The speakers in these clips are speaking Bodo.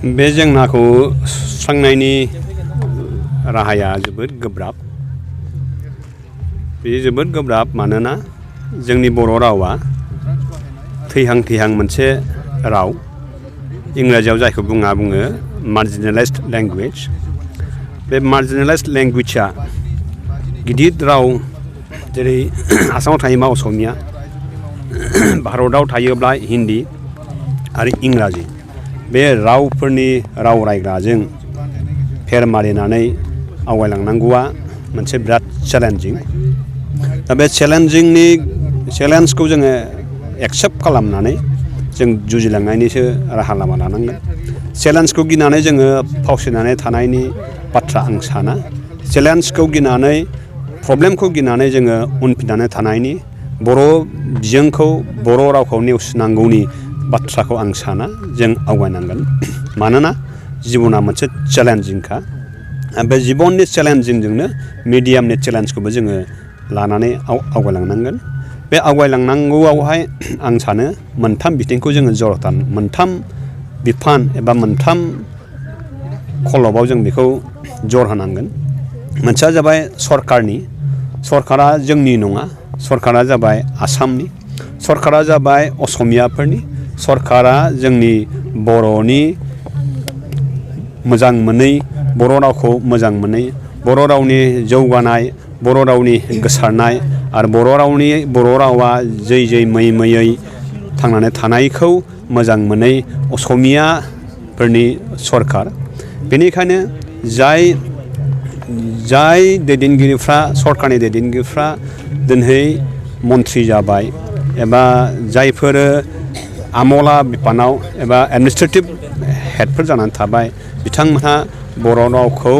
बे जेंनाखौ सुस्रांनायनि राहाया जोबोद गोब्राब। बे जोबोद गोब्राब मानोना जोंनि बर' रावा थैहां थैहां मोनसे राव। इंराजियाव जायखौ बुङो मार्जिनेलाइज्ड लेंगुवेज। बे मार्जिनेलाइज्ड लेंगुवेजआ गिदिर राव जेरै आसामाव थायोबा असमिया, भारतआव थायोब्ला हिन्दी आरो इंराजि। बे रावफोरनि राव रायग्राजों फेर मारिनानै आवगायलांनांगौआ मोनसे बिराद चेलेन्जिं। दा बे चेलेन्जखौ जोङो एक्सेप्ट खालामनानै जों जुजिलांनायनिसो राहा लामा लानांगोन। चेलेन्जखौ गिनानै जोङो फावसायनानै थानायनि बाथ्रा आं साना। चेलेन्जखौ गिनानै प्रब्लेमखौ गिनानै जोङो उनफिननानै थानायनि बर' बिजोंखौ बर' रावखौ नेवसिनांगौनि बाथ्राखौ आं साना। जों आवगायनांगोन मानोना जिबना मोनसे चेलेन्जिंखा। बे जिबननि चेलेन्जिंजोंनो मिडियामनि चेलेन्जखौबो जोङो लानानै आवगायलांनांगन। बे आवगायलांनांगौआवहाय आं सानो मोनथाम बिथिंखौ जोङो जर'खान मोनथाम बिफान एबा मोनथाम खलबाव जों बेखौ जर होनांगोन। मोनसेया जाबाय सरकारा जोंनि नङा। सरकारा जाबाय आसामनि। सरकारा जाबाय असमियाफोरनि। सरकारा जोंनि बर'नि मोजां मोनै, बर' रावखौ मोजां मोनै, बर' रावनि जौगानाय, बर' रावनि गोसारनाय आरो बर' रावा जै मैयै थांनानै थानायखौ मोजां मोनै असमियाफोरनि सरकार। बेनिखायनो जाय दैदेनगिरिफ्रा सरकारनि दैदेनगिरिफ्रा दिनै मन्थ्रि जाबाय एबा जायफोर आमला बिफानाव एबा एडमिनिस्ट्रेटिभ हेडफोर जानानै थाबाय, बिथांमोनहा बर' रावखौ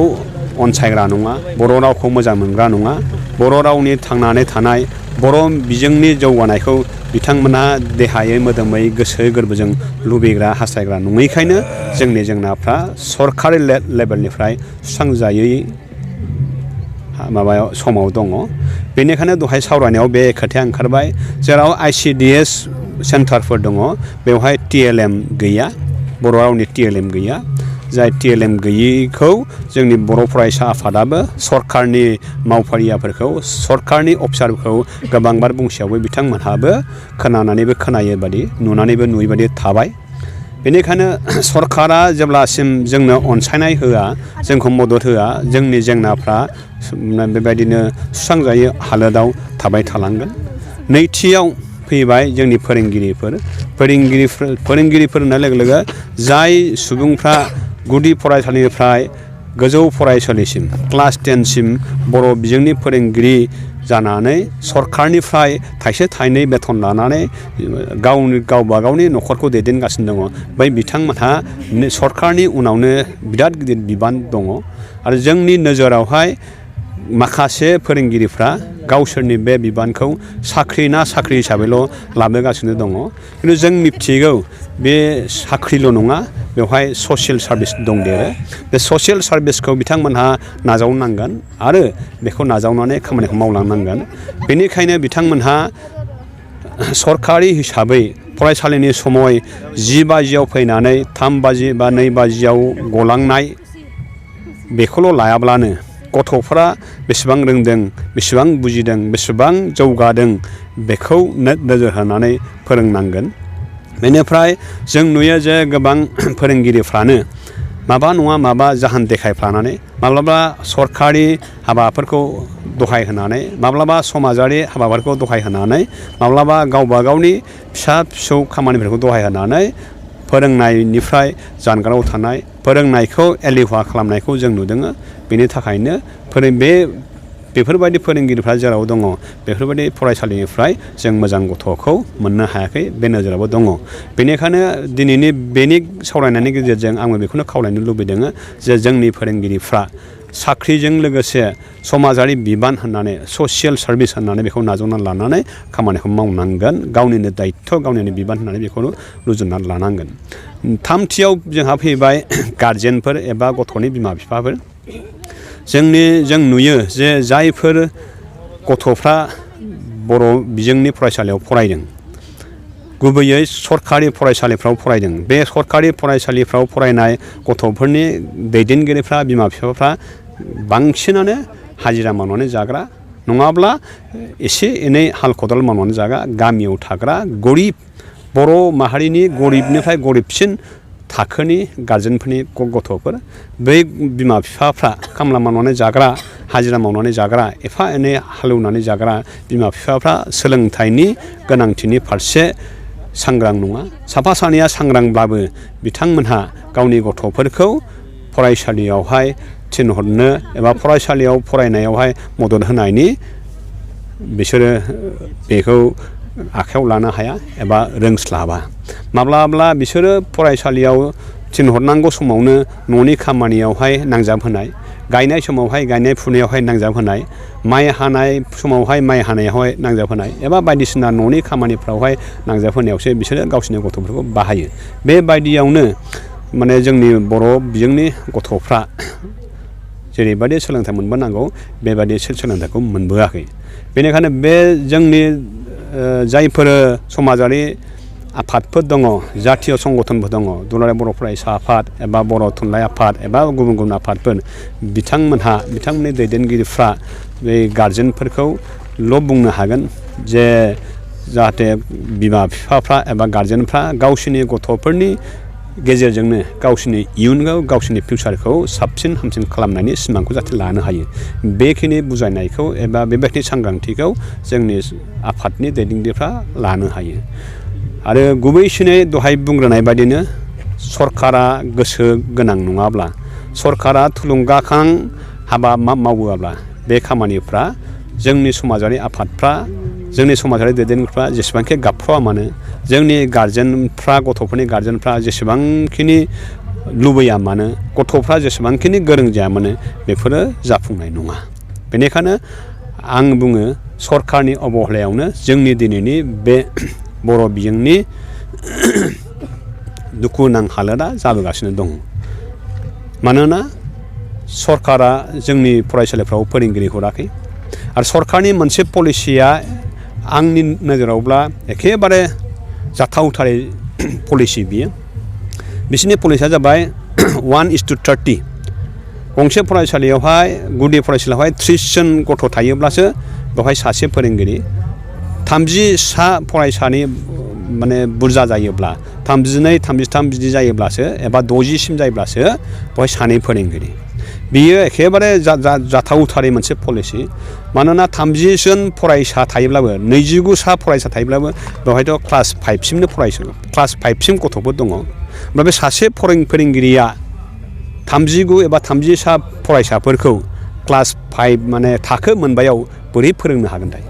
अनसायग्रा नङा, बर' रावखौ मोजां मोनग्रा नङा। बर' रावनि थांनानै थानाय, बर' बिजोंनि जौगानायखौ बिथांमोनहा देहायै मोदोमै गोसो गोरबोजों लुबैग्रा हास्थायग्रा नङैखायनो जोंनि जेंनाफ्रा सरकारि लेभेलनिफ्राय सुस्रांजायै समाव दङ। बेनिखायनो दहाय सावरायनायाव बे खोथाया ओंखारबाय, जेराव ICDS सेन्टारफोर दङ बेवहाय TLM गैया, बर' रावनि TLM गैया। जाय TLM गैयैखौ जोंनि बर' फरायसा आफादाबो सरकारनि मावफारियाफोरखौ, सरकारनि अफिसारफोरखौ गोबांबार बुंसेयावबो बिथांमोनहाबो खोनानानैबो खोनायै बादि, नुनानैबो नुयै बादि थाबाय। बेनिखायनो सरकारा जेब्लासिम जोंनो अनसायनाय होआ, जोंखौ मदद होआ, जोंनि जेंनाफ्रा बेबायदिनो सुस्रांजायै हालोदाव थाबाय थालांगोन। नैथियाव फैबाय जोंनि फोरोंगिरिफोर होननाय लोगो लोगो जाय सुबुंफ्रा गुदि फरायसालिनिफ्राय गोजौ फरायसालिसिम क्लास 10सिम बर' बिजोंनि फोरोंगिरि जानानै सरकारनिफ्राय थाइसे थाइनै बेथन लानानै गावबा गावनि न'खरखौ दैदेनगासिनो दङ। बै बिथांमोनहा सरकारनि उनावनो बिराद गिदिर बिबान दङ। आरो जोंनि नोजोरावहाय माखासे फोरोंगिरिफ्रा गावसोरनि बे बिबानखौ साख्रि हिसाबैल' लाबोगासिनो दङ। खिन्थु जों मिथिगौ बे साख्रिल' नङा, बेवहाय ससियेल सार्भिस दंदेरो। बे ससियेल सार्भिसखौ बिथांमोनहा नाजावनांगोन आरो बेखौ नाजावनानै खामानिखौ मावलांनांगोन। बेनिखायनो बिथांमोनहा सरकारि हिसाबै फरायसालिनि समय 10 बाजियाव फैनानै 3 बाजि बा 2 बाजियाव गलांनाय बेखौल' लायाब्लानो गथ'फ्रा बेसेबां रोंदों, बेसेबां बुजिदों, बेसेबां जौगादों बेखौ नोजोर होनानै फोरोंनांगोन। बेनिफ्राय जों नुयो जे गोबां फोरोंगिरिफ्रानो माबा नङा माबा जाहोन देखायफ्लानानै माब्लाबा सरकारि हाबाफोरखौ दहाय होनानै, माब्लाबा समाजारि हाबाफोरखौ दहाय होनानै, माब्लाबा गावबा गावनि फिसा फिसौ खामानिफोरखौ दहाय होनानै फोरोंनायनिफ्राय जानगाराव थानाय, फोरोंनायखौ एलेहुवा खालामनायखौ जों नुदों। बेनि थाखायनो बेफोरबायदि फोरोंगिरिफ्रा जेराव दङ, बेफोरबायदि फरायसालिनिफ्राय जों मोजां गथ'खौ मोननो हायाखै, बे नोजोरावबो दङ। बेनिखायनो दिनैनि बेनि सावरायनायनि गेजेरजों आङो बेखौनो खावलायनो लुबैदों जे जोंनि फोरोंगिरिफ्रा साख्रिजों लोगोसे समाजारि बिबान होननानै, ससियेल सार्भिस होननानै बेखौ नाजावनानै लानानै खामानिखौ मावनांगोन। गावनिनो दायित्व, गावनिनो बिबान होननानै बेखौ रुजुननानै लानांगोन। थामथियाव जोंहा फैबाय गारजेनफोर एबा गथ'नि बिमा बिफाफोर। जों नुयो जे जायफोर गथ'फ्रा बर' बिजोंनि फरायसालियाव फरायदों, गुबैयै सरखारि फरायसालिफ्राव फरायदों। बे सरखारि फरायसालिफ्राव फरायनाय गथ'फोरनि दैदेनगिरिफ्रा बिमा बिफाफ्रा बांसिनानो हाजिरा मावनानै जाग्रा नङाब्ला एसे एनै हाल खदाल मावनानै जाग्रा गामियाव थाग्रा गरिब बर' माहारिनि गरिबनिफ्राय गरिबसिन थाखोनि गारजेनफोरनि गथ'फोर बै बिमा बिफाफ्रा खामला मावनानै जाग्रा हाजिरा मावनानै जाग्रा एफा एनै हालेवनानै जाग्रा बिमा बिफाफ्रा सोलोंथाइनि गोनांथिनि फारसे सांग्रां नङा। साफा सानैया सांग्रांब्लाबो बिथांमोनहा गावनि गथ'फोरखौ फरायसालियावहाय थिनहरनो एबा फरायसालियाव फरायनायावहाय मदद होनायनि बिसोरो बेखौ आखायाव लानो हाया एबा रोंस्लाबा। माब्लाब्ला बिसोरो फरायसालियाव थिनहरनांगौ समावनो न'नि खामानियावहाय नांजाबहोनाय, गायनाय समावहाय गायनाय फुनायावहाय नांजाबहोनाय, माइ हानाय समावहाय माइ हानायावहाय नांजाबहोनाय एबा बायदिसिना न'नि खामानिफ्रावहाय नांजाबहोनायावसो बिसोरो गावसोरनि गथ'फोरखौ बाहायो। बेबायदियावनो माने जोंनि बर' बिजोंनि गथ'फ्रा जेरैबायदि सोलोंथाइ मोनबोनांगौ बेबायदि सोलोंथाइखौ मोनबोआखै। बेनिखायनो बे जोंनि जायफोर समाजारि आफादफोर दङ, जातीय संगठनफोर दङ, दुलाराय बर' फरायसा आफाद एबा बर' थुनलाइ आफाद एबा गुबुन गुबुन आफादफोर, बिथांमोननि दैदेनगिरिफ्रा बे गारजेनफोरखौल' बुंनो हागोन जे जाहाथे बिमा बिफाफ्रा एबा गारजेनफ्रा गावसोरनि गथ'फोरनि गेजेरजोंनो गावसोरनि इयुनखौ गावसोरनि फिउचारखौ साबसिन हामसिन खालामनायनि सिमांखौ जाहाथे लानो हायो। बेखिनि बुजायनायखौ एबा बेबायदि सांग्रांथिखौ जोंनि आफादनि दैदेनगिरिफ्रा लानो हायो। आरो गुबैसिनै दहाय बुंग्रोनाय बायदिनो सरकारा गोसो गोनां नङाब्ला, सरकारा थुलुंगाखां हाबा मावोब्ला बे खामानिफ्रा जोंनि समाजारि आफादफ्रा, जोंनि समाजारि दैदेनगिरिफ्रा जेसेबांखि गाबख्रावा मानो, जोंनि गारजेनफ्रा गथ'फोरनि गारजेनफ्रा जेसेबांखिनि लुबैया मानो, गथ'फ्रा जेसेबांखिनि गोरों जाया मानो बेफोरो जाफुंनाय नङा। बेनिखायनो आं बुङो सरकारनि अबहेलायावनो जोंनि दिनैनि बे बर' बिजोंनि दुखुनां हालोदा जाबोगासिनो दं। मानोना सरकारा जोंनि फरायसालिफ्राव फोरोंगिरि हराखै आरो सरकारनि मोनसे पलिसिया आंनि नोजोरावब्ला एखेबारे जाथावथारै पलिसि बियो। बिसोरनि पलिसिया जाबाय 1:30। गंसे फरायसालियावहाय गुदि फरायसालियावहाय 30 जन गथ' थायोब्लासो बेवहाय सासे फोरोंगिरि, 30 फरायसानि माने बुरजा जायोब्ला 32, 33 बिदि जायोब्लासो एबा 60सिम जायोब्लासो बेवहाय सानै फोरोंगिरि। बियो एखेबारे जाथावथारै मोनसे पलिसि। मानोना 30 जन फरायसा थायोब्लाबो 29 फरायसा थायोब्लाबो बेवहायथ' क्लास 5सिम गथ'फोर दङ। ओमफ्राय बे सासे फोरोंगिरिया 39 एबा 30 फरायसाफोरखौ क्लास 5 माने थाखो मोनबायाव बोरै फोरोंनो हागोन थाय?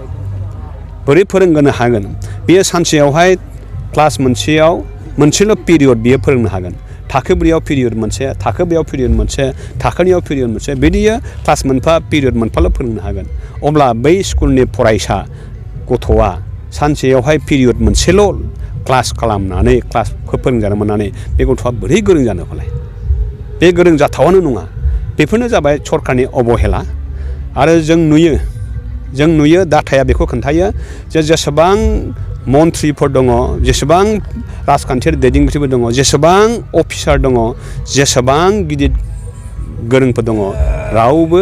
बोरै फोरोंनो हागोन? बियो सानसेयावहाय क्लास मोनसेयाव मोनसेल' पिरियड बियो फोरोंनो हागोन। थाखो 4आव पिरियड मोनसे, थाखो 2आव पिरियड मोनसे, थाखो 2आव पिरियड मोनसे, बिदियो क्लास मोनफा पिरियड मोनफाल' फोरोंनो हागोन। अब्ला बै स्कुलनि फरायसा गथ'आ सानसेयावहाय पिरियड मोनसेल' क्लास खालामनानै क्लासखौ फोरोंजानो मोननानै बे गथ'आ बोरै गोरों जानो फालाय? बे गोरों जाथावानो नङा। बेफोरनो जाबाय सरकारनि अबहेला। आरो जों नुयो डाटाया बेखौ खोन्थायो जे जेसेबां मन्थ्रिफोर दङ, जेसेबां राजखान्थियारि दैदेनगिरिफोर दङ, जेसेबां अफिसार दङ, जेसेबां गिदिर गोरोंफोर दङ, रावबो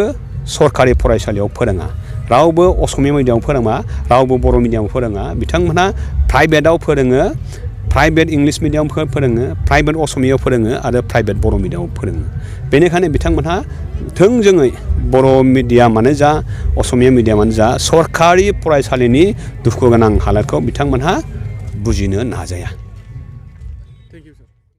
सरकारि फरायसालियाव फोरोङा, रावबो असमिया मिडियामाव फोरोङा, रावबो बर' मिडियामाव फोरोङा। बिथांमोनहा प्राइभेटआव फोरोङो, प्राइभेट इंलिश मिडियामाव फोरोङो, प्राइभेट असमियाव फोरोङो आरो प्राइभेट बर' मिडियामाव फोरोङो। बेनिखायनो बिथांमोनहा थोंजोङै बर' मिडियामानो जा असमिया मिडियामानो जा सरकारि फरायसालिनि दुखु गोनां हालोदखौ बिथांमोनहा बुजिनो नाजाया।